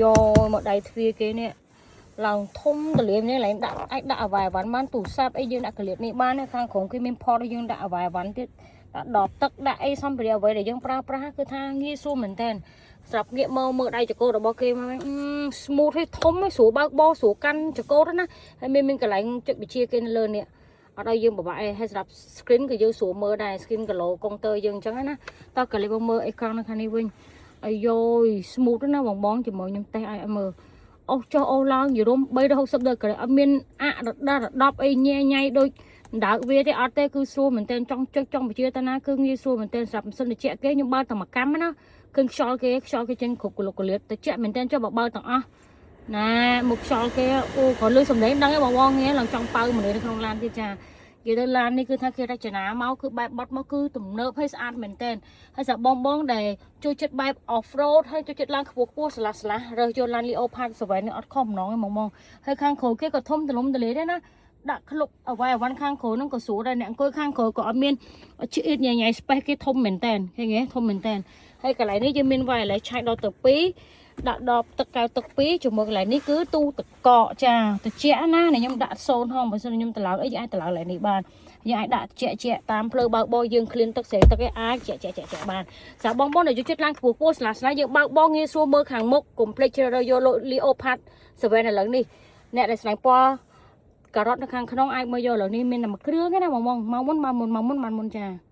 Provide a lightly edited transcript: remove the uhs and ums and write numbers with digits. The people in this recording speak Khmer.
យកមកដៃទ្វារគេនេះឡើងធំទលាមនេះឡើងដាក់អាចដាក់អវ៉ៃអវ៉ាន់បានទូរស័ព្ទអីយើងដាក់កលៀតនេះបានខាងក្រោមគេមានផតឲ្យយើងដាក់អវ៉ៃអវ៉ាន់ទៀតដាក់ដបទឹកដាក់អីសម្ភារៈអ្វីដែលយើងប្រើប្រាស់គឺថាងាយស្រួលមែនតើស្រាប់ងាកមកមើលដៃចកោរបស់គេមក smooth ឲ្យធំឲ្យស្រួលបើកបរស្រួលកាន់ចកោទៅណាហើយមានកន្លែងចុចវិជាគេនៅលើនេះអត់ឲ្យយើងពិបាកឯងហើយសម្រាប់ screen ក៏យើងស្រួលមើលដែរ screen គីឡូកុងទ័រយើងអញ្ចឹងណាតោះក៏លេមកមើលអេក្រង់នៅខាងនេះវិញអាយយ smooth ណាស់បងបងជាមួយខ្ញុំតេស្តឲ្យមើលអូសចុះអូសឡើងយរុំ360ដឺក្រេអត់មានអាក់រដាស់រដប់អីញ៉ែញ៉ៃដូចដើកវាទេអត់ទេគឺស្រួលមែនទែនចង់ចុចចង់បញ្ជាតាណាគឺងាយស្រួលមែនទែនសម្រាប់ម៉ាស៊ីនត្រជាក់គេខ្ញុំបើកតែមួយកម្មណាឃើញខ្យល់គេខ្យល់គេចេញគ្រប់កលុកកលៀតត្រជាក់មែនទែនចុះបើបើកទាំងអស់ណាមុខខ្យល់គេអូក៏លឺសំឡេងដឹងឯងបងបងហ្នឹងឡើងចង់ប៉ៅមនុស្សនៅក្នុងឡានទៀតចានិយាយទៅឡាននេះគឺថាគេរចនាមកគឺបែបបត់មកគឺទំនើបហើយស្អាតមែនទែនហើយសម្រាប់បងបងដែលចូលចិត្តបែប off road ហើយចូលចិត្តឡានខ្ពស់ខ្ពស់ស្លាស់ស្លាស់រើសយកឡាន Leopard 7នេះអត់ខុសម្ដងទេបងបងហើយខាងក្រោយគេក៏ធំទលំទលាយដែរណាដាក់ក្លុកអ្វីអវ៉ាន់ខាងក្រោយហ្នឹងក៏ស្រួលដែរអ្នកអង្គុយខាងក្រោយក៏អត់មានឆ្អៀតញ៉ៃញ៉ៃ space គេធំមែនតើឃើញទេធំមែនតើហើយកន្លែងនេះយើងមាន wireless ឆាយដល់ទៅ2ដាក់ដបទឹកកៅទឹក2ជាមួយកន្លែងនេះគឺទូទឹកកកចាត្រជាក់ណាខ្ញុំដាក់សូនហងបើសិនខ្ញុំត្រឡោកអីយើងអាចត្រឡោកកន្លែងនេះបានយើងអាចដាក់ជាក់ជាក់តាមផ្លូវបើកបរយើងឃ្លានទឹកស្រែទឹកឯអាចជាក់ជាក់ជាក់ជាក់បានសម្រាប់បងប្អូនដែលយកចិត្តឡើងខ្ពស់ខ្ពស់ស្លាស់ស្លាស់យើងបើកបរងាយស្រួលមើលខាងមុខកុំភ្លេចជ្រើសរើសយក Leopard 7ឥឡូវនេះអ្នកដែលស្លាញ់ពណ៌ការ៉ុតនៅខាងក្នុងអាចមកយកឥឡូវនេះមានតែមួយគ្រឿងទេណាបងបងមកមុនមកមុនមកមុនមកមុនចា។